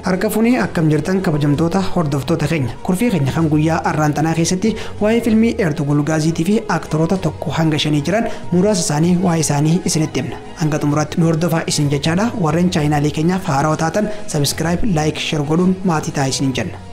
Harka fuunee akkam jirtan kabajamtoota hordoftoota keenya kurfii keenya kan guyyaa arraantanaa keessatti waa'ee fiilmii Ertugrul Gaaziitii fi aktoroota 1-5 jiran muraasa isaanii waa'ee isaanii isinitti himna. Hanga xumuraatti nu hordofaa isin jechaadha. Warreen chaayinaalee keenyaaf haarawaa taatan subscribe, like, share godhuun maatii ta'aa isiniin jenna.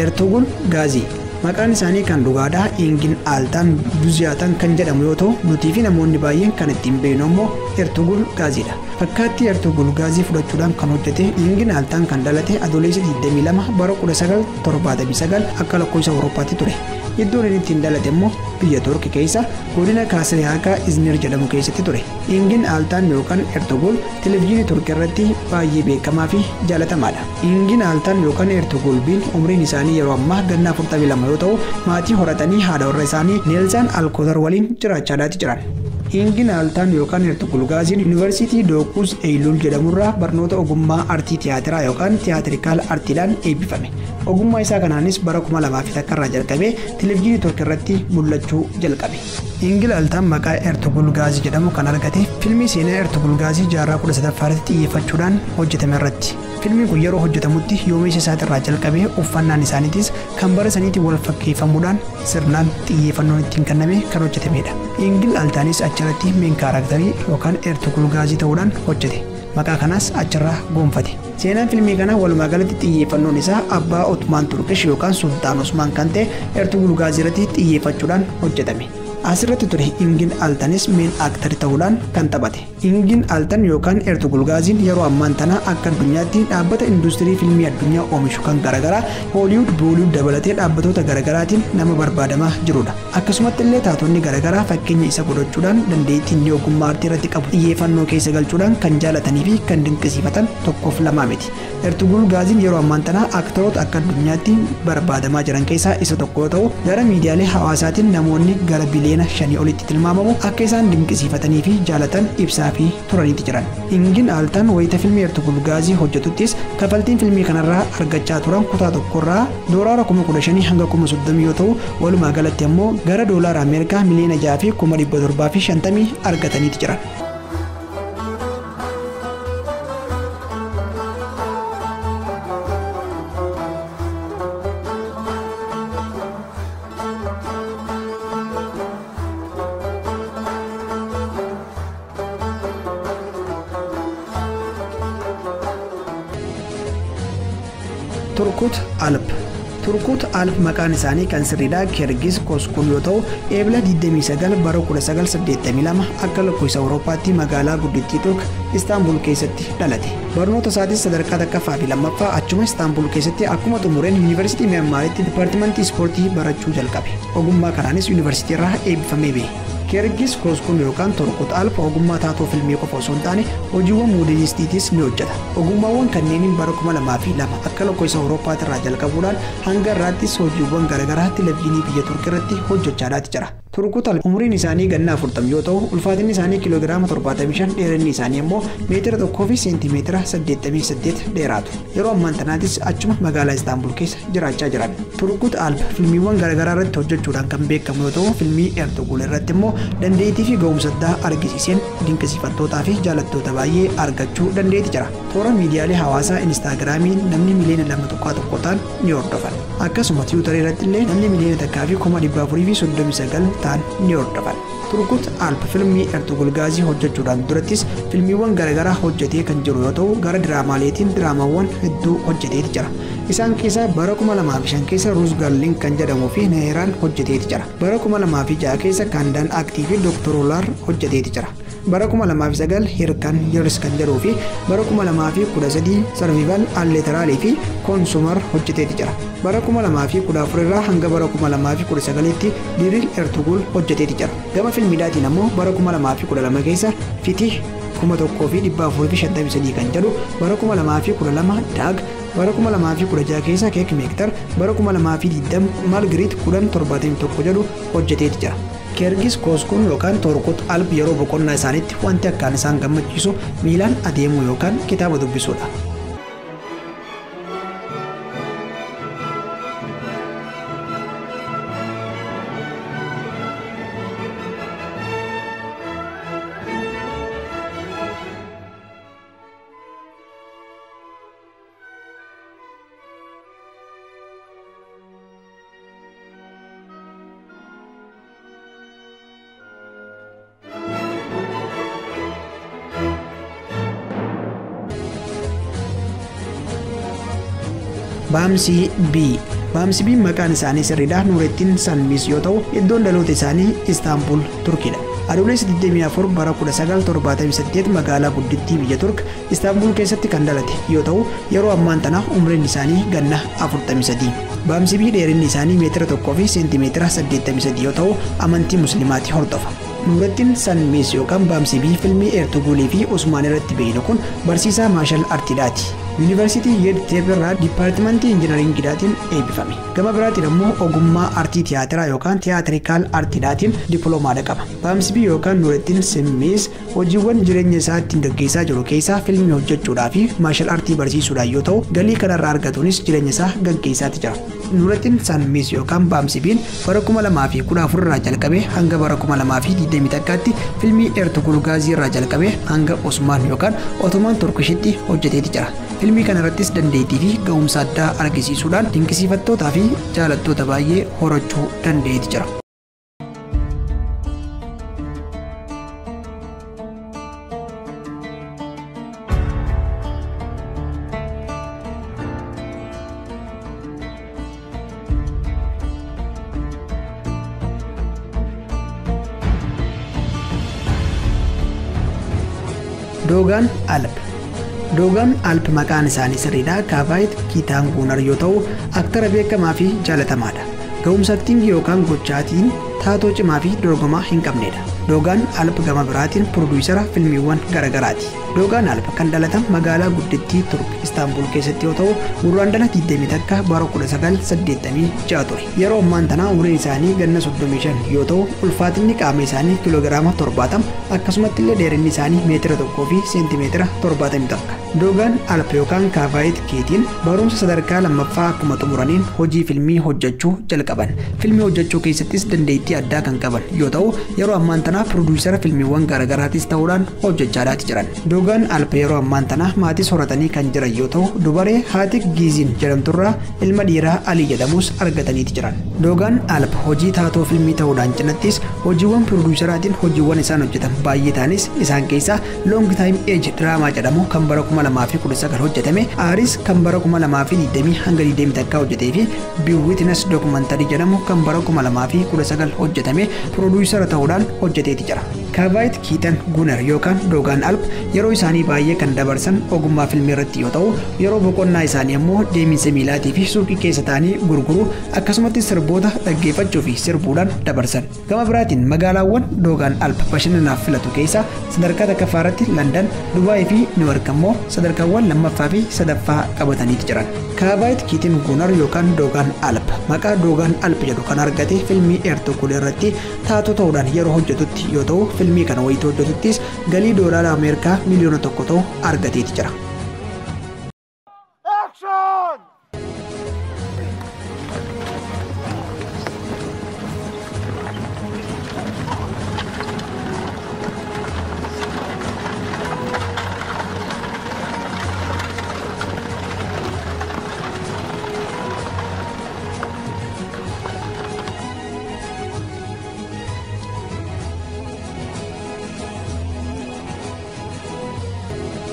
Ertugrul Gaazii maqaan isaanii kan dhugaadhaa Engin Altan Düzyatan kan jedhamu yoo ta'u nutii fi namoonni baay'een kan ittiin beeknu immoo Ertugrul Gaaziidha. Fakkaattii Ertugrul Gaazii fudhachuudhaan kan hojjete Engin Altan kan dhalate Adoolessa 22 bara 1979 akka lakkoofsa Awurooppaatti ture. Iddoon inni ittiin dhalate immoo biyya Turkii keessa godina Kaasiriyaakaa Izmir jedhamu keessatti ture. Engin Altan yookaan Ertugrul televezyiinii Turkii irratti baay'ee beekamaa fi jaalatamaadha. Engin Altan yookaan Ertugrul biin umriin isaanii yeroo ammaa ganna 42 yoo ta'u maatii horatanii haadha warra isaanii Neelzaan Alkootar waliin jiraachaadhaati jiran. Engin Altan yookaan Ertugrul Gaaziin Yuunivarsiitii Dookuus Eeyilul jedhamurraa barnoota ogummaa artii tiyaatiraa yookaan tiyaatirikaal artiidhaan eebbifame. Ogummaa isaa kanaanis bara 2001 irraa jalqabee televezyiinii Turkii irratti mul'achuu jalqabe. Engin Altan maqaa Ertugrul Gaazii jedhamu kan argate fiilmii seenaa Ertugrul Gaazii jaarraa 13ffaa irratti xiyyeeffachuudhaan hojjetame irratti. Fiilmiin kun yeroo hojjetamutti yoomeesha isaatirraa jalqabee uffannaan isaaniitis kan bara saniitiin wal fakkeeffamuudhaan sirnaan xiyyeeffannoon ittiin kenname kan hojjetamedha. Engin Altanis achirratti meen kaaraaktarii yookaan Ertugrul Gaazii ta'uudhaan hojjete. Maqaa kanaas achirraa gonfate. Seenaan fiilmii kanaa walumaa galatti xiyyeeffannoon isaa abbaa Ottomaan Turkish yookaan Sultaan Osmaan kan ta'e Ertugrul Gaazii irratti xiyyeeffachuudhaan hojjetame. Asirratti ture Engin Altanis meen aaktarii ta'uudhaan kan taphate. Engin Altan yookaan Ertugrul Gaaziin yeroo ammaan tana akka addunyaatti dhaabbata industirii fiilmii addunyaa oomishu kan garaagaraa Hooliwud, Booliwud dabalatee dhaabbatoota garaagaraatiin nama barbaadamaa jirudha. Akkasumatti illee taatonni garaagaraa fakkeenya isa godhachuudhaan dandeettii inni ogummaa aartii irratti qabu xiyyeeffannoo keessa galchuudhaan kan jaalatanii fi kan dinqisiifatan tokkoof lamaa miti. Ertugrul Gaaziin yeroo ammaan tana aktoroota akka addunyaatti barbaadamaa jiran keessaa isa tokko yoo ta'u gara miidiyaalee hawaasaatiin namoonni gara biliyoona 5 olitti tilmaamamu akka isaan dinqisiifatanii fi jaalatan ibsaa fi turaniiti jiran. Engin Altan wayita fiilmii Ertugrul Gaazii hojjetuttis kafaltiin fiilmii kanarraa argachaa turan kutaa tokkorraa doolaara 15,000 hanga 30,000 yoo ta'u walumaa galatti ammoo gara doolaara Ameerikaa miliyoona 6,750 argataniiti jiran. Turkut Alp. Turkut Alp maqaan isaanii kan sirriidhaa Kergis Koskun yoo ta'u eebila 29 bara 1982 akka lakkoofsa Awurooppaatti magaalaa guddittii Turk Istaanbul keessatti dhalate. Barnoota isaatis sadarkaa 1ffaa fi 2ffaa achuma Istaanbul keessatti akkuma xumureen Yuunivarsiitii Miyanmaaritti dipaartimentii ispoortii barachuu jalqabe. Ogummaa kanaanis yuunivarsiitii irraa eebbifamee ba'e. Kergis Koskun yookaan Turkut Alp ogummaa taatoo fiilmii qofa osoo hin taane hojiiwwan moodelistiitis ni hojjeta. Ogummaawwan kanneeniin bara 2002 akka lakkoofsa Awurooppaatti irraa jalqabuudhaan hanga irraattis hojiiwwan garaagaraa televezyiinii biyya Turkii irratti hojjechaadhaati jira. Turkut Alp umriin isaanii ganna 40 yoo ta'u ulfaatinni isaanii kiiloogiraama 75 dheerinni isaanii immoo meetira 1 fi seentimeetira 88 dheeraatu. Yeroo ammaan tanaatis achuma magaalaa Istaanbul keessa jiraachaa jiran. Turkut Alp fiilmiiwwan garaagaraa irratti hojjechuudhaan kan beekamu yoo ta'u fiilmii Ertugrul irratti immoo dandeettii fi ga'umsa addaa argisiiseen dinqisiifattootaa fi jaalattoota baay'ee argachuu dandeetti jira. Toora miidiyaalee hawaasaa Instaagiraamiin namni miliyoona 2.1 ta'an ni hordofan. Akkasuma Tiwiitarii irratti illee namni miliyoona 1,439 ta'an ni hordofan. Turkut Alp fiilmii Ertugrul Gaazii hojjechuudhaan durattis fiilmiiwwan garaagaraa hojjetee kan jiru yoo ta'u gara diraamaaleetiin diraamaawwan hedduu hojjeteeti jira. Isaan keessaa bara 2005 keessa Ruzgarlin kan jedhamuu fi Neheraan hojjeteeti jira. Bara 2006 keessa Kandaan Aktii fi Dooktorolaar hojjeteeti jira. Bara 2009 Hirkan Yeris kan jedhuu fi bara 2013 Sarvival Alleeteraalii fi Koonsumar hojjeteeti jira. Bara 2014 irraa hanga bara 2019tti Diril Ertugrul hojjeteeti jira. Gama fiilmiidhaatiin ammoo bara 2012 keessa Fitih 1453 kan jedhu bara 2012 Daag bara 2016 keessa Keek Meektar bara 2020 Malgiriit 1071 jedhu hojjeteeti jira. Kergis Koskun yookaan Torkut Alp yeroo boqonnaa isaaniitti wanti akkaan isaan gammachiisu miilaan adeemuu yookaan kitaaba dubbisuudha. Baamsii B. Baamsii B maqaan isaanii sirriidha Nuurettiin Sanmiis yoo ta'u iddoon dhaloota isaanii Istaanbul Turkiidha. Adoolessa 24 bara 1978 magaalaa guddittii biyya Turk Istaanbul keessatti kan dhalate yoo ta'u yeroo ammaan tana umriin isaanii ganna 43. Baamsii B dheerinni isaanii meetira 1 fi seentimeetira 83 yoo ta'u amantii musliimaati hordofa. Nuurettiin Sanmiis yookaan Baamsii B filmii Ertugulii fi Usmaan irratti beeynu kun barsiisaa maashal artiidhaati. Yuunivarsiitii Yedteep irraa dipaartimentii injinaringidhaatiin eebbifame. Gama biraatiin immoo ogummaa artii tiyaatiraa yookaan tiyaatirikaal artiidhaatiin dippiloomaadha qaba. Baamsii B yookaan Nuurettiin Sanmiis hojiiwwan jireenya isaa ittiin gaggeessaa jiru keessaa filmii hojjechuudhaa fi maashal artii barsiisuudhaan yoo ta'u galii kanarraa argatuunis jireenya isaa gaggeessaati jira. Nuurettiin Sanmiis yookaan Baamsii B'n bara 2014 irraa jalqabee hanga bara 2021tti filmii Ertugul Gaazii irraa jalqabee hanga Osmaan yookaan Otomaan Turkishitti hojjeteeti jira. Filmii kana irrattis dandeettii fi ga'umsa addaa argisiisuudhaan dinqisiifattootaa fi jaalattoota baay'ee horachuu danda'eeti jira. Doogaan Alp. Doogaan Alp maqaan isaanii sirriidha Kaavaayit Kiitaan Guunar yoo ta'u aktara beekamaa fi jaalatamaadha. Ga'umsa aktiingii yookaan gochaatiin taatoo cimaa fi dorgomaa hin qabnedha. Doogaan Alp gama biraatiin pirooduusara filmiiwwan garaagaraati. Doogaan Alp kan dhalatan magaalaa guddittii Turk Istaanbul keessatti yoo ta'u gurraandhala 21 bara 1986 ture. Yeroo ammaan tana umriin isaanii ganna 35 yoo ta'u ulfaatinni qaama isaanii kiiloogiraama 70 akkasumatti illee dheerinni isaanii meetira 1 fi seentimeetira 71. Doogaan Alp yookaan Kaavaayit Keetiin barumsa sadarkaa lammaffaa akkuma xumuraniin hojii filmii hojjechuu jalqaban. Filmii hojjechuu keessattis dandeettii addaa kan qaban yoo ta'u yeroo ammaan tana pirooduusara filmiiwwan garaagaraatis ta'uudhaan hojjechaadhaati jiran. Doogaan Alp yeroo ammaan tana maatis horatanii kan jiran yoo ta'u dubaree Haatik Giizin jedhamturraa ilma dhiiraa Alii jedhamus argataniiti jiran. Doogaan Alp hojii taatoo filmii ta'uudhaan cinattis hojiiwwan pirooduusaraatiin hojiiwwan isaan hojjetan baay'ee ta'anis isaan keessaa Long Time Age diraamaa jedhamu kan bara 2019 hojjetame, Aaris kan bara 2020 hanga 21 hojjetee fi Be Witness dookumantarii jedhamu kan bara 2019 hojjetame pirooduusara ta'uudhaan hojjeteeti jira. Kaavaayit Kiitan Guunar yookaan Doogaan Alp yeroo isaanii baay'ee kan dabarsan ogummaa filmii irratti yoo ta'u yeroo boqonnaa isaanii immoo deeminsa miilaatii fi suuqii keessa ta'anii gurguruu akkasumatti sirboota dhaggeeffachuu fi sirbuudhaan dabarsan. Gama biraatiin magaalaawwan Doogaan Alp bashannanaaf filatu keessaa sadarkaa tokkoffaa irratti Landan, Dubaayii fi Niiwork immoo sadarkaawwan lammaffaa fi sadaffaa qabataniiti jiran. Kaavaayit Kiitin Guunar yookaan Doogaan Alp maqaa Doogaan Alp jedhu kan argate filmii Ertugul irratti taatoo ta'uudhaan yeroo hojjetutti yoo ta'u filmii kana wayitii hojjetuttis galii doolaara Ameerikaa miliyoona 1 ta'u argateeti jira.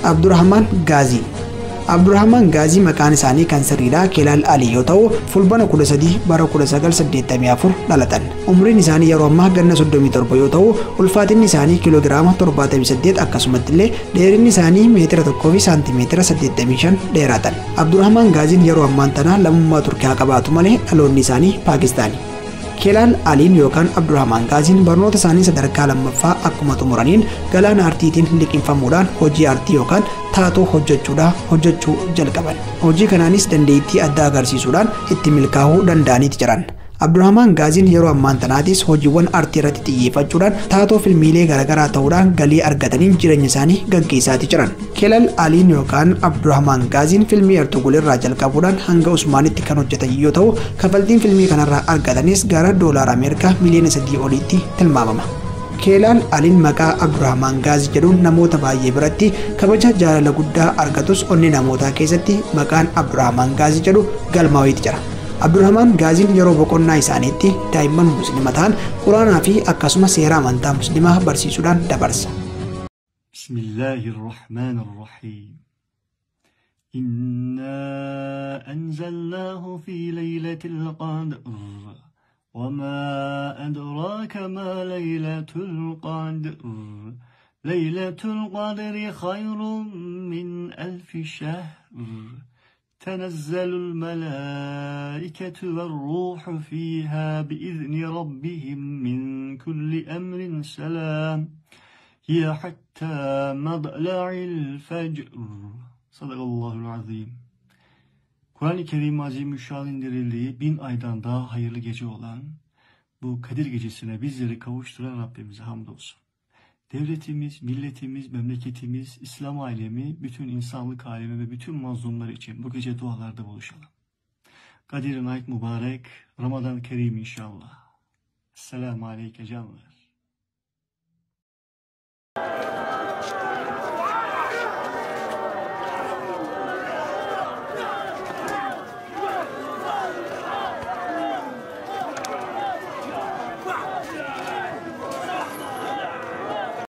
Abdurrahman Gaazii. Abdurrahman Gaazii maqaan isaanii kan sirriidha Keelaal Ali yoo ta'u fulbana 13 bara 1984 dhalatan. Umriin isaanii yeroo ammaa ganna 37 yoo ta'u ulfaatinni isaanii kiiloogiraama 78 akkasumatti illee dheerinni isaanii meetira 1 fi saantimeetira 85 dheeratan. Abdurrahman Gaaziin yeroo ammaan tana lammummaa Turkiyaa qabaatu malee dhaloonni isaanii Paakistaani. Keelaal Aliin yookaan Abdurrahman Gaaziin barnoota isaanii sadarkaa lammaffaa akkuma xumuraniin galaana artiitiin liqinfamuudhaan hojii artii yookaan taatoo hojjechuu jalqaban. Hojii kanaanis dandeettii addaa agarsiisuudhaan itti milkaa'uu danda'aniiti jiran. Abdurrahman Gaaziin yeroo ammaan tanaatis hojiiwwan artii irratti xiyyeeffachuudhaan taatoo filmiilee garaagaraa ta'uudhaan galii argataniin jireenya isaanii gaggeessaati jiran. Keelaal Aliin yookaan Abdurrahman Gaaziin filmii Ertugul irraa jalqabuudhaan hanga Usmaanitti kan hojjetan yoo ta'u kaffaltiin filmii kanarraa argatanis gara doolaara Ameerikaa miliyoona 3 oliitti tilmaamama. Keelaal Aliin maqaa Abdurrahman Gaazii jedhuun namoota baay'ee biratti kabaja jaalala guddaa argatus onnee namootaa keessatti maqaan Abdurrahman Gaazii jedhu galmaa'eeti jira. Abdurrahman Gaaziin yeroo boqonnaa isaaniitti daa'imman musliima ta'an Quraanaa fi akkasuma seera amantaa musliimaa barsiisuudhaan dabarsa. Bismillahirrahmanirrahim. İnna enzelnahu fi leyletil kadr. Ve ma edrake ma leyletul kadr. Leyletul kadri hayrun min elfi şehr. Tenezzelul melâiketu ve ruhu fîhâ biizni rabbihim min kulli emrin selam. Hiye hattâ madla'il fecr. Sadakallahul azim. Kur'an-ı Kerim Azimüşşan indirildiği 1000 aydan daha hayırlı gece olan bu Kadir Gecesi'ne bizleri kavuşturan Rabbimize hamdolsun. Devletimiz, milletimiz, memleketimiz, İslam alemi, bütün insanlık alemi ve bütün mazlumlar için bu gece dualarda buluşalım. Kadir Night mübarek, Ramazan Kerim inşallah. Selamun Aleyke canlar.